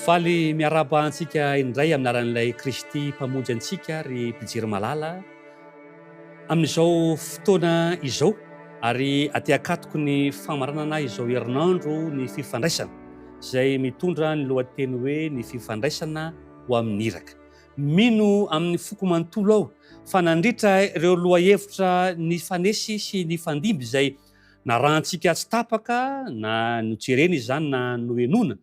Faly miarahaba antsika indray amin'ny anaran'ilay Kristy Mpamonjy antsika ry mpijery malala amin'izao fotoana izao ary aty akatoko ny famaranana izao herinandro ny fifandraisana izay mitondra ny lohateny hoe ny fifandraisana ho amin'ny iraka. Mino amin'ny foko manontolo aho fa nandritra ireo lohahevitra nifanesy sy nifandimby izay narahantsika tsy tapaka na nojerena izany na nohenoina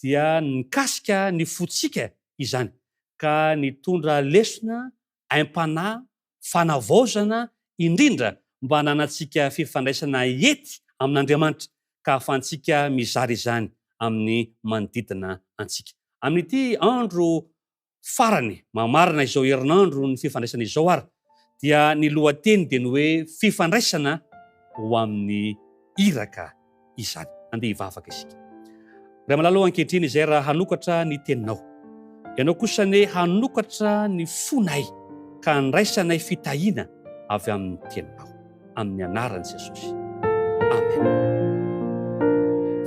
dia nikasika ny fontsika izany ka nitondra lesona aim-panahy, fanavaozana indrindra mba hananantsika fifandraisana hety amin'Andriamanitra ka ahafahantsika mizara izany amin'ny manodidina antsika. Amin'ity andro farany mamarana izao herinandro ny fifandraisana izao ary dia ny lohateny dia ny hoe fifandraisana ho amin'ny iraka izany. Andeha hivavaka isika. Ray malala ô, ankehitriny izay raha hanokatra ny teninao, Ianao kosa anie hanokatra ny fonay ka handraisanay fitahiana avy amin'ny teninao. Amin'ny anaran'i Jesosy. Amen.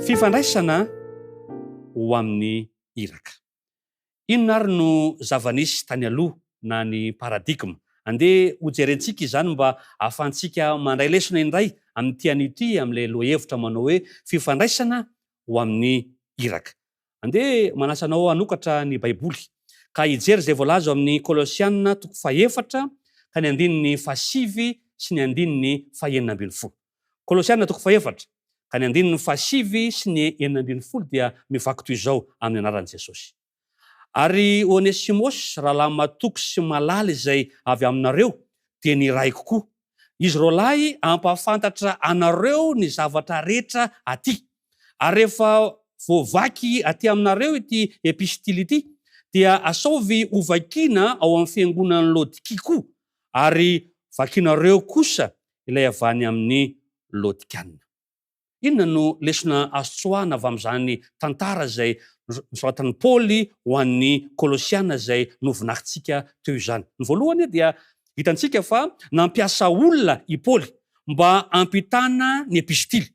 Fifandraisana ho amin'ny iraka. Inona ary no zava-nisy tany aloha na ny paradigme? Andeha hojerentsika izany mba hahafahantsika mandray lesona indray amin'ity anio ity amin'ilay lohahevitra manao hoe fifandraisana ho amin'ny iraka. Andeha manasa anao hanokatra ny Baiboly ka hijery izay voalaza ao amin'ny Kolosiana toko fahefatra ka ny andininy fahasivy sy ny andininy fahenina ambin'ny folo. Kolosiana toko fahefatra ka ny andininy fahasivy sy ny 16 dia mivaky toy izao amin'ny anaran'i Jesosy. Ary Onesimosy, rahalahy matoky sy malala izay avy aminareo, dia nirahiko koa. Izy roalahy hampahafantatra anareo ny zavatra rehetra aty. Ary rehefa voavaky aty aminareo ity epistily ity, dia asaovy hovakiana ao amin'ny fiangonan'i Laodikia koa, ary vakinareo kosa ilay avy any amin'ny Laodikiana. Inona no lesona azo tsoahana avy amin'izany tantara izay nosoratan'i Paoly ho an'ny Kolosiana izay novinakintsika teo izany? Ny voalohany dia hitantsika fa nampiasa olona i Paoly mba hampitana ny epistily.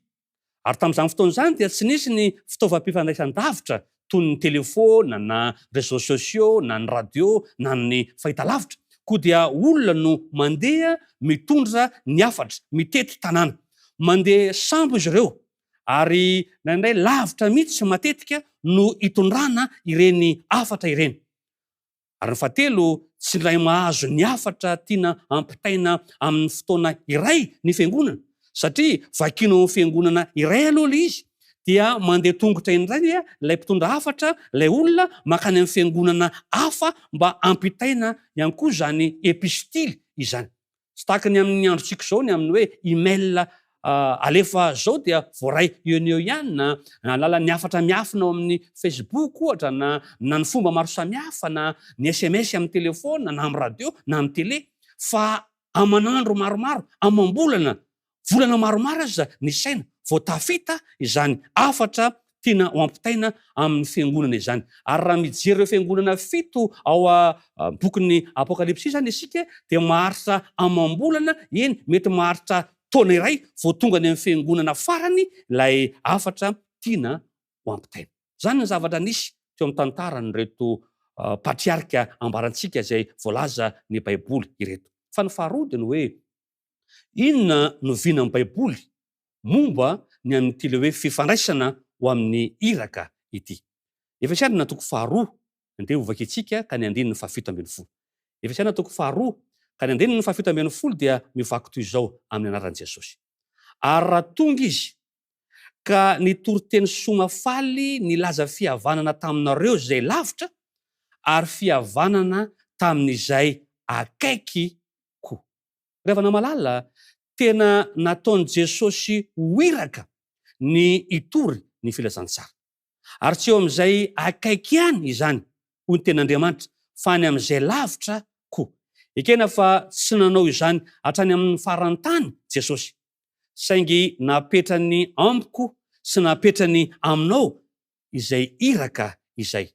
Ary tamin'izany fotoana izany dia tsy nisy ny fitaovam-pifandraisan-davitra toy ny telefaona na réseaux sociaux na ny radio na ny fahitalavitra. Koa dia olona no mandeha mitondra ny hafatra, mitety tanàna. Mandeha sambo izy ireo ary indraindray lavitra mihitsy matetika no itondrana ireny hafatra ireny. Ary ny fahatelo, tsy ilay mahazo ny hafatra tiana hampitaina amin'ny fotoana iray ny fiangonana, satria vakiana ao amin'ny fiangonana iray aloha ilay izy, dia mandeha tongotra indray ilay mpitondra hafatra, ilay olona, mankany amin'ny fiangonana hafa mba hampitaina ihany koa izany epistily izany. Tsy tahaka ny amin'ny androntsika izao ny amin'ny hoe email alefa izao dia voaray eo no eo ihany na alalan'ny hafatra miafina ao amin'ny Facebook ohatra na na ny fomba maro samihafa na ny sms amin'ny telefaonina na amin'ny radio na amin'ny tele fa aman'andro maromaro, amam-bolana Volana maromaro aza ny saina vao tafita izany hafatra tiana ho ampitaina amin'ny fiangonana izany. Ary raha mijery ireo fiangonana fito ao bokin'ny Apokalypsy izany isika dia maharitra amam-bolana, eny mety maharitra taona iray vao tonga any amin'ny fiangonana farany ilay hafatra tiana ho ampitaina. Izany ny zavatra nisy teo amin'ny tantaran'ireto patriarika ambarantsika izay voalaza ny Baiboly ireto. Fa ny faharoa dia ny hoe Inona no vinan'ny Baiboly momba ny amin'ity ilay hoe fifandraisana ho amin'ny iraka ity? Efesiana toko faharoa, andeha hovakintsika ka ny andininy fahafito ambin'ny folo. Efesiana toko faharoa ka ny andininy fahafito ambin'ny folo dia mivaky toy izao amin'ny anaran'i Jesosy. Ary raha tonga izy ka nitory teny soa mahafaly nilaza fihavanana taminareo izay lavitra ary fihavanana tamin'izay akaiky koa. Ry havana malala, tena nataon'i Jesosy ho iraka ny hitory ny filazantsara. Ary tsy eo amin'izay akaiky ihany izany, hoy ny Tenin'Andriamanitra, fa any amin'izay lavitra koa. Ekena fa tsy nanao izany hatrany amin'ny faran'ny tany Jesosy, saingy napetrany amiko sy napetrany aminao izay iraka izay,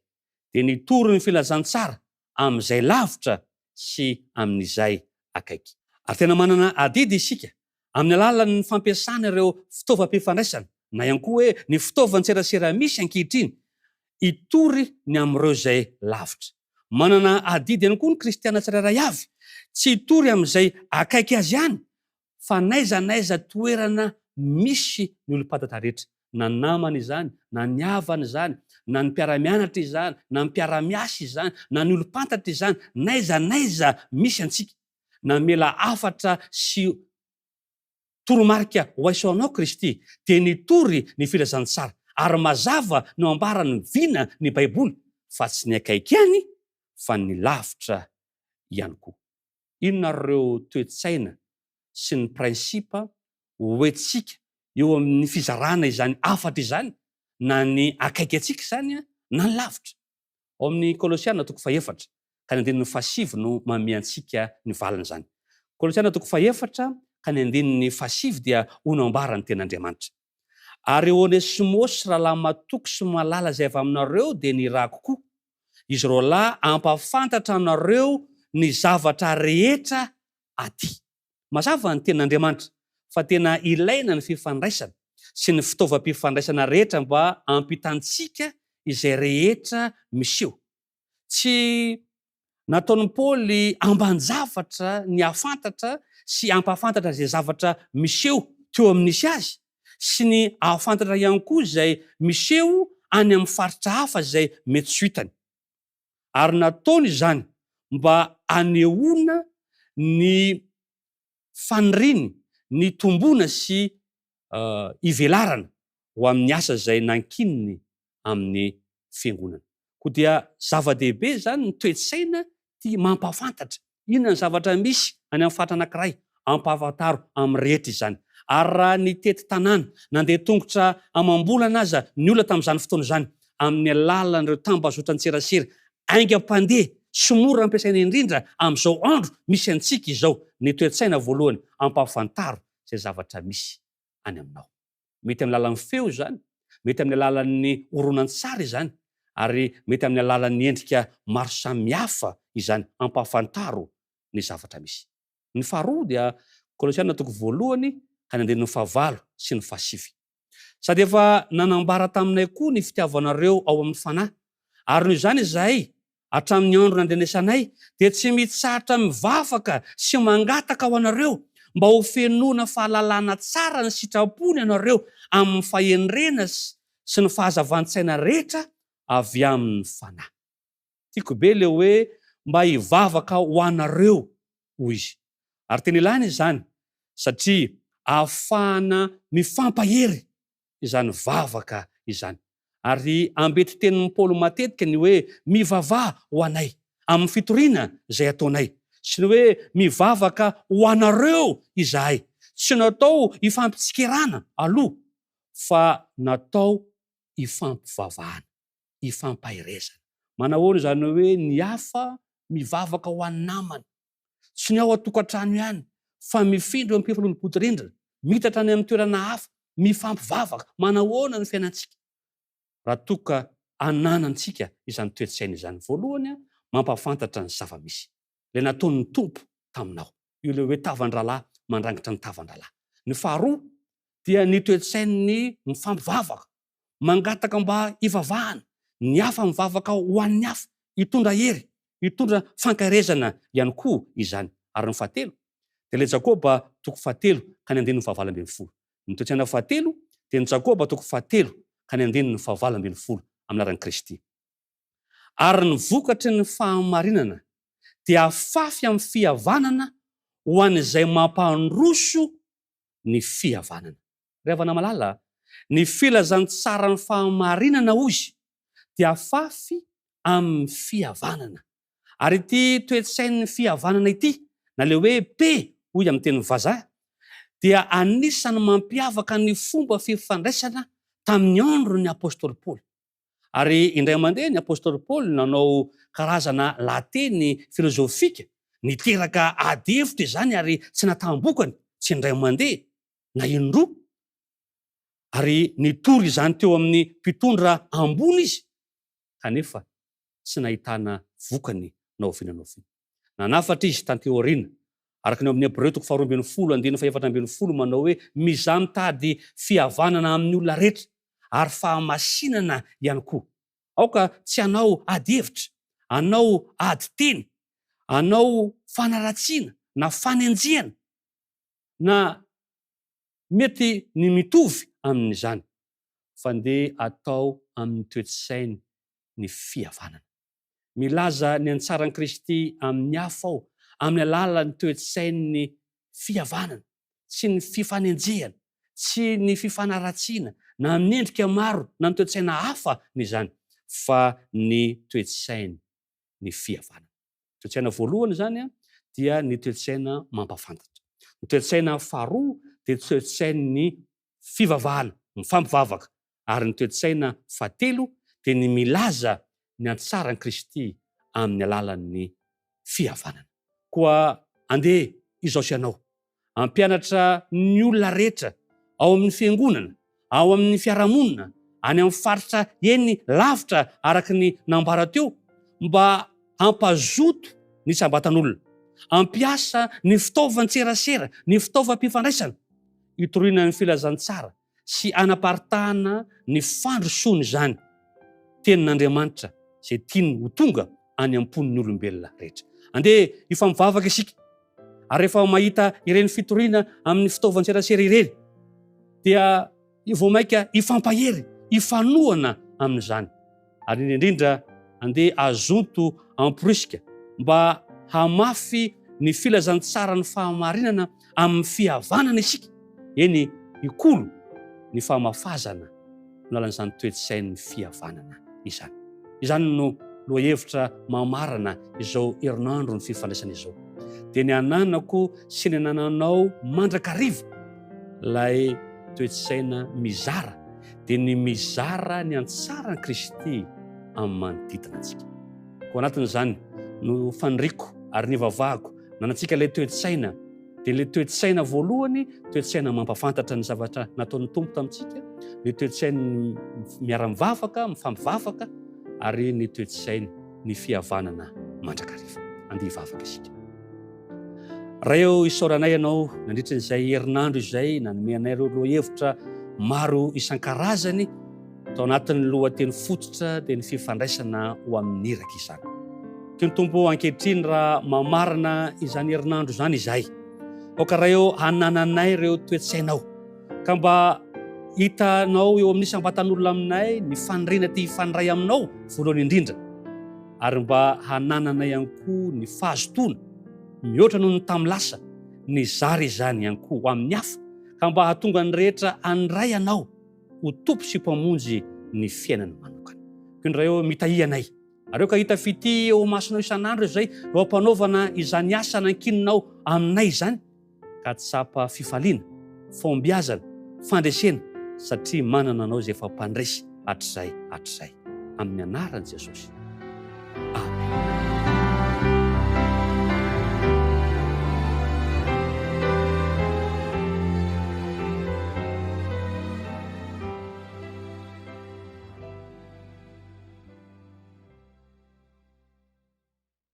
dia ny hitory ny filazantsara amin'izay lavitra sy amin'izay akaiky. Ary tena manana adidy isika, amin'ny alalan'ny fampiasana ireo fitaovam-pifandraisana, na ihany koa hoe ny fitaovan-tserasera misy ankehitriny. hitory ny amin'ireo izay lavitra. Manana adidy ihany koa ny kristiana tsirairay avy, tsy hitory amin'izay akaiky azy ihany, fa n'aiza n'aiza toerana misy ny olom-pantatra rehetra, na ny namana izany, na ny havana izany, na ny mpiara-mianatra izany, na ny mpiara-miasa izany, na ny olom-pantatra izany, n'aiza n'aiza misy antsika. Namela hafatra sy toromarika ho aiso anao Kristy, dia nitory ny filazantsara, ary mazava no ambaran'ny vina ny Baiboly fa tsy ny akaiky ihany fa ny lavitra ihany koa. Inona ary ireo toe-tsaina sy ny principe hoentintsika eo amin'ny fizarana izany hafatra izany na ny akaiky antsika izany na ny lavitra? Ao amin'ny Kolosiana toko fahefatra ka ny andininy fahasivy no manome antsika ny valin'izany. Kolosiana toko fahefatra ka ny andininy fahasivy dia ho nambaran'ny ny tenin'Andriamanitra. Ary Onesimosy rahalahy matoky sy malala izay avy aminareo dia nirahako koa, izy roalahy hampahafantatra anareo ny zavatra rehetra aty. Mazava ny tenin'Andriamanitra fa tena ilaina ny fifandraisana sy ny fitaovam-pifandraisana rehetra mba hampitantsika izay rehetra miseho. Tsy nataon'i Paoly amban-javatra ny hahafantatra sy hampahafantatra izay zavatra miseho teo amin'ny nisy azy, sy ny hahafantatra ihany koa izay miseho any amin'ny faritra hafa izay mety tsy ho hitany. Ary nataony izany mba hanehoana ny faniriany nitomboana sy hivelarana ho amin'ny asa izay nankininy amin'ny fiangonana. Koa dia zava-dehibe izany ny toe-tsaina tia mampahafantatra. Inona ny zavatra misy any amin'ny faritra anankiray? Ampahafantaro amin'ny rehetra izany. Ary raha nitety tanàna, nandeha tongotra amam-bolana aza ny olona tamin'izany fotoana izany, amin'ny alalan'ireo tambazotran-tserasera haingam-pandeha sy mora ampiasaina indrindra amin'izao andro misy antsika izao, ny toe-tsaina voalohany, ampahafantaro izay zavatra misy any aminao. Mety amin'ny alalan'ny feo izany, mety amin'ny alalan'ny horonantsary izany, ary mety amin'ny alalan'ny endrika maro samihafa izany. Ampahafantaro ny zavatra misy. Ny faharoa dia Kolosiana toko voalohany ka ny andininy fahavalo sy ny fahasivy. Sady efa nanambara taminay koa ny fitiavanareo ao amin'ny Fanahy, ary noho izany izahay, Hatramin'ny andro nandrenesanay dia tsy mitsahatra mivavaka sy mangataka ho anareo mba ho fenoina fahalalana tsara ny sitrapony ianareo amin'ny fahendrena sy ny fahazavan-tsaina rehetra avy amin'ny Fanahy. Tiako be ilay hoe mba hivavaka ho anareo, hoy izy. Ary tena ilaina izany satria ahafahana mifampahery izany vavaka izany. Ary ambetitenin'i Paoly matetika ny hoe mivavaha ho anay amin'ny fitoriana izay ataonay, sy ny hoe mivavaka ho anareo izahay. Tsy natao hifampitsikerana aloha fa natao hifampivavahana, hifampaherezana. Manahoana izany hoe ny hafa mivavaka ho an'ny namany? Tsy ny ao an-tokantrano ihany fa mifindra eo am-pifanolobodirindrina, mitatra any amin'ny toerana hafa, mifampivavaka. Manahoana ny fiainantsika raha toa ka ananantsika izany toe-tsaina izany? Voalohany, mampahafantatra ny zava-misy. Ilay nataon'ny Tompo taminao. Io ilay hoe tavan-drahalahy mandrangitra ny tavan-drahalahy. Ny faharoa dia ny toe-tsain'ny mifampivavaka. Mangataka mba hivavahana, ny hafa mivavaka ho an'ny hafa, hitondra hery, hitondra fankaherezana ihany koa izany. Ary ny fahatelo dia ilay Jakoba toko fahatelo ka ny andininy fahavalo 18. Ny toe-tsaina fahatelo dia ny Jakoba toko fahatelo ka ny andininy fahavalo 18 amin'ny anaran'i Kristy. Ary ny vokatry ny fahamarinana dia afafy amin'ny fihavanana ho an'izay mampandroso ny fihavanana. Ry havana malala, ny filazantsaran'ny fahamarinana, hoy izy, dia afafy amin'ny fihavanana. Ary ity toe-tsain'ny fihavanana ity, na ilay hoe paix hoy amin'ny teny vazaha, dia anisan'ny mampiavaka ny fomba fifandraisana tamin'ny andron'ny apostoly Paoly. Ary indray mandeha ny apostoly Paoly nanao karazana lahateny filozofika, niteraka ady hevitra izany ary tsy nataham-bokany, tsy indray mandeha na indroa, ary nitory izany teo amin'ny mpitondra ambony izy, kanefa tsy nahitana vokany na oviana na oviana. Nanafatra izy tanty aoriana, araka ny ao amin'ny Hebreo toko faharoa 12 andininy fahefatra 14 manao hoe, Mizaha mitady fihavanana amin'ny olona rehetra, ary fahamasinana ihany koa. Aoka tsy hanao ady hevitra, hanao ady teny, hanao fanaratsiana na fanenjehana na mety ny mitovy amin'izany, fa ndeha atao amin'ny toe-tsainy ny fihavanana. Milaza ny antsaran'i Kristy amin'ny hafa aho amin'ny alalan'ny toe-tsain'ny fihavanana, tsy ny fifanenjehana, tsy ny fifanaratsiana na amin'ny endrika maro na ny toe-tsaina hafa ny izany, fa ny toe-tsain'ny fihavanana. Toe-tsaina voalohany izany dia ny toe-tsaina mampahafantatra. Ny toe-tsaina faharoa dia toe-tsain'ny fivavahana, mifampivavaka, ary ny toe-tsaina fahatelo dia ny milaza ny antsaran'i Kristy amin'ny alalan'ny fihavanana. Koa andeha izao sy ianao hampianatra ny olona rehetra ao amin'ny fiangonana, ao amin'ny fiarahamonina, any amin'ny faritra eny lavitra araka ny nambara teo mba hampazoto ny isam-batan'olona, hampiasa ny fitaovan-tserasera, ny fitaovam-pifandraisana hitoriana ny filazantsara sy hanaparitahana ny fandrosoana izany Tenin'Andriamanitra izay tiany ho tonga any am-pon'ny olombelona rehetra. Andeha hifamivavaka isika, ary rehefa mahita ireny fitoriana amin'ny fitaovan-tserasera ireny dia vao mainka hifampahery, hifanohana amin'izany. Ary indrindra indrindra andeha azonto amporisika mba hamafy ny filazantsaran'ny fahamarinana amin'ny fihavanana isika, eny hikolo ny famafazana amin'ny alalan'izany toe-tsain'ny fihavanana izany. Izany no lohahevitra mamarana izao herinandron'ny fifandraisana izao. Dia ny ananako sy ny anananao mandrakariva ilay toe-tsaina mizara dia ny mizara ny antsaran'i Kristy amin'ny manodidina antsika. Koa anatin'izany no faniriako ary nivavahako nanantsika ilay toe-tsaina, dia ilay toe-tsaina voalohany, toe-tsaina mampafantatra ny zavatra nataon'ny Tompo tamintsika, ny toe-tsain'ny miara-mivavaka, mifampivavaka, ary ny toe-tsainy ny fihavanana mandrakariva. Andeha hivavaka isika. Ray ô, isaoranay Ianao nandritra izay herinandro izay nanome anay ireo lohahevitra maro isan-karazany tao anatin'ny lohateny fototra dia ny fifandraisana ho amin'ny iraka izany. Tian'ny Tompo ankehitriny raha mamarana izany herinandro izany izahay. Aoka Ray ô hanananay ireo toe-tsainao ka mba hitanao eo amin'ny isam-batan'olona aminay ny faniriana te hifandray aminao voalohany indrindra. ary mba hananana ihany koa ny fahazotoana mihoatra noho ny tamin'ny lasa, nizara izany ihany koa ho amin'ny hafa, ka mba hahatonga ny rehetra handray Anao ho Tompo sy Mpamonjy ny fiainany manokana. Koa indray ô, mitahia anay, ary aoka hahita fitia eo imasonao isan'andro izay eo am-panaovana izany asa nankininao aminay izany, ka tsapa fifaliana, fahombiazana, fandresena satria manana Anao izay efa mpandresy hatrizay hatrizay. Amin'ny anaran'i Jesosy. Amen.